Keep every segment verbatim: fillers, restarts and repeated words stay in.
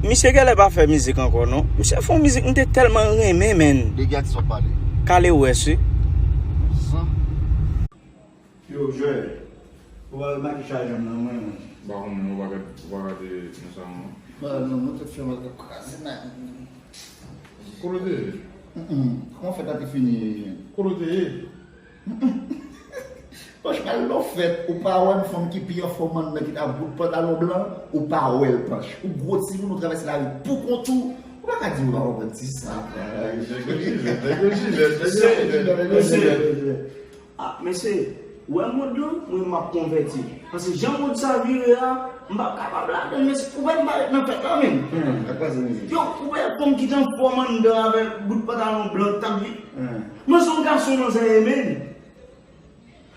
Misye genlè pa fè mizik ankò non. Misye fè yon mizik m te tèlman renmen, menn. Degatis w ap pale. Kale wès wi. San. Yo, Joel. Ou pa wè makiyaj m nan mwen, mwen. M pa konnen, ou pa gad, ou pa gade nan sa non. Ba, non, mwen tèt fè mal k ap kraze nan. Kote w te ye? Mm, mm. Kòman fèt la te fini? Kote w te ye? Panch, al nan fèt, ou pa wè yon fanm ki pi anfòm anndan ki t ap bout pantalon blan, ou pa wè l, Panch. Ou gwo timoun, ou travèse lari pou kont ou, ou pa ka di ou pa konprann ti sa. Nèg yo jilèt, nèg yo jilèt, nèg yo jilèt, nèg yo jilèt. Ah, mesye, ou wè mond lan, mwen m ap konvèti. Paske jan mond sa vire a, m p ap kapab ladan l, mesye, ou wè m pa ret nan fèt la menm. Hmm, ak pase mizik. Yo, ou wè fanm ki t anfòm anndan avèk bout pantalon blan k t ap vin. Hmm. Manzè yon gason, manzè ye menm.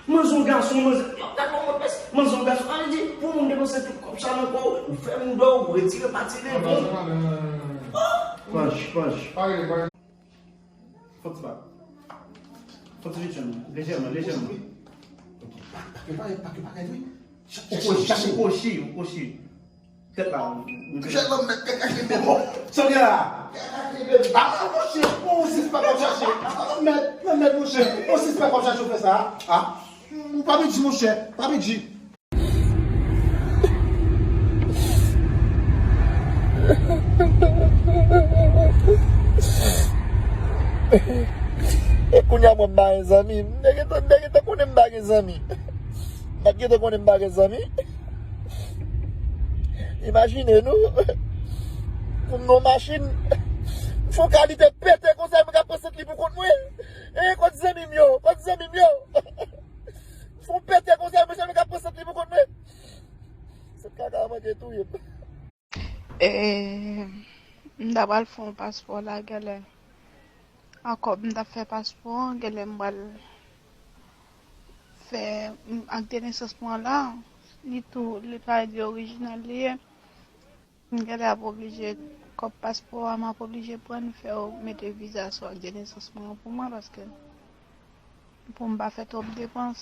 Manzè yon gason, manzè. Yo, gad yon moun, mesye. Manzè yon gason. Sa vle di, pou moun depanse tout kòb sa nan kò w, ou fè mouda w, ou retire pati devan w. Panch, panch. Fò ti pa. Fò ti vit, lejèman, lejèman. Pa, pa, pa, pa, pa, pa, pa, wi. Ou kochi, ou kochi, ou kochi. Tèt la, ou, ou. Tèt la, mèt, kaka ki bebo. Sa w gen la? Kaka ki bebo. Ah, monchè, ou sis pa kòb chache. Ah, mèt, mèt, monchè, ou sis pa kòb chache ou fè sa. Ah, ou pa piti, monchè, pa piti. E kounye a mwen m pa gen zanmi. M te gentan, m te gentan konnen m pa gen zanmi. M pa t gentan konnen m pa gen zanmi. Imajine nou. Pou m nan machin. M fè yon kalite pete konsa, mwen ka pran sant li pou kont mwen. E kot zanmi m yo, kot zanmi m yo. Fè yon pete konsa, mesye, mwen ka pran sant li pou kont mwen. Sèt kaka a manke touye m. E, m ta pral fè yon paspò la, genlè. Ankò, m ta fè paspò an, genlè m pral fè, m, ak de nesans mwen la, li tou, li pa di orijinal li ye. M genlè ap oblije, kòb paspò a, m ap oblije pran, fè yo mete viza sou ak de nesans mwen an pou mwen, paske pou m pa fè twòp depans.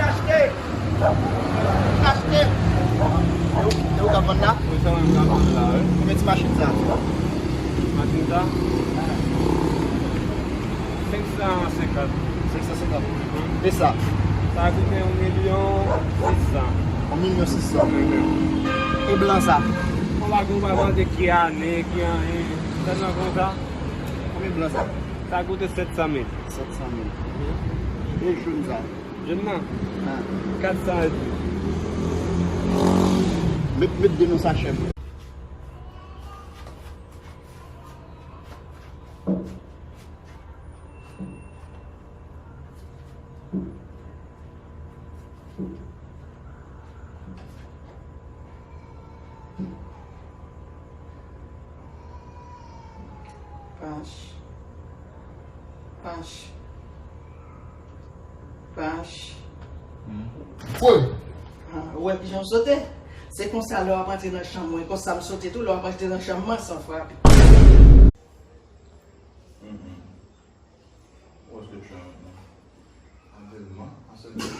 Achte! Achte! E ou, e ou k ap vann la? Wi, sa mwen k ap vann la, wi. Konbyen ti machin sa? Machin sa? Senk san senkant. Senk san senkant. E sa? Sa koute yon milyon sis san. Yon milyon sis san. E blan sa? Mwen pa gen, mwen pa mande ki ane, ki anyen. Sèlman konsa. Konbyen blan sa? Sa koute sèt san mil. Sèt san mil. E jòn sa? Jòn nan? Ah. Kat san epi. Met, met de nan sachè pou. Pach. Pach. Pach. Hmm. Woy! Ah, ou wè kijan m sote? Se konsa lè w ap antre nan chanm mwen, konsa m sote tou, lè w ap antre nan chanm mwen san frape. Mm-mm. What's the trend? Anvèlman, anvèlman.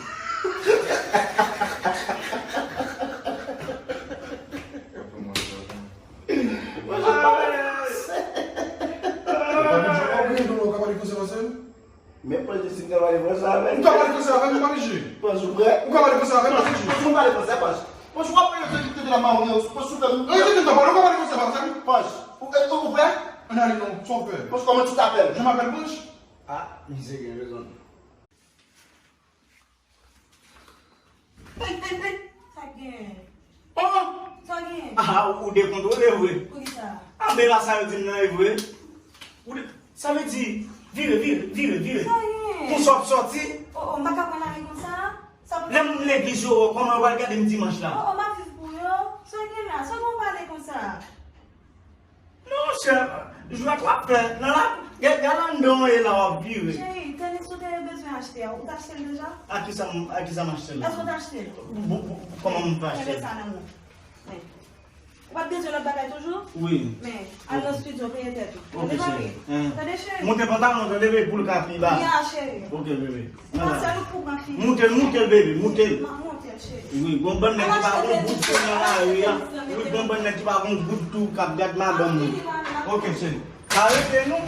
Ou pa vin jwe, ou pa vin jwe, ou ka pale fransè, fransè? Men Panch di si m ka pale fransè avè l. Ou ka pale fransè avè m, ou pa vin jwe. Panch, ou prè? Ou ka pale fransè avè m, ou pa vin jwe. Panch, ou pale fransè, Panch. Panch, w ap pale de, de, de la marron, Panch, ou fè m. Ey, tande m pa pale, ou ka pale fransè, pa sa. Panch, ou, ou, ou prè? Ann ale non, sa w fè? Panch, comment tu t'appelles? Je m'appelle Panch. Ah, misye gen rezon. Hey, hey, hey, sa k genyen? Oh! Sa k genyen? Ah, ou dekontwole vre. Poukisa? Ah, men la sa yo di m nan e vre. Ou de-, sa vle di, vire, vire, vire, vire. Sa k genyen? Pou sa w ap sòti. Oh, oh, m pa ka pran lari konsa. Sa pou... Lè m legliz yo, kòman yo pral gade m dimanch la? Oh, oh, m ap viv pou yo. Sa k genyen la? Sa w pale konsa? Non, monchè, jwèt w ap fè nan la, gad, gad anndan w ye la w ap vire. Cheri, tenis ou te bezwen achte a, ou t achte l deja? A kisa m, a kisa m achte l? Èske w t achte l? Bon, bon, kòman m pa achte l? Mete sa nan men w. Wi. Ou pa t bezwen lòt bagay toujou? Wi. Men, al nan studio, peye tèt ou. Ok, Tande, cheri. mari? Tande, cheri? Moute pantalon, tande, bebe, pou l ka pi ba. Ya, cheri. Ok, bebe. Mansèl ou pou mwen fini. Moute l, moute l, bebe, moute l. Ma moute l, cheri. Wi, gon bann nèg ki pa gon goud tou nan lari a. Wi, gon bann nèg ki pa gon goud tou k ap gad madanm nou. Ok, cheri. Arete nou.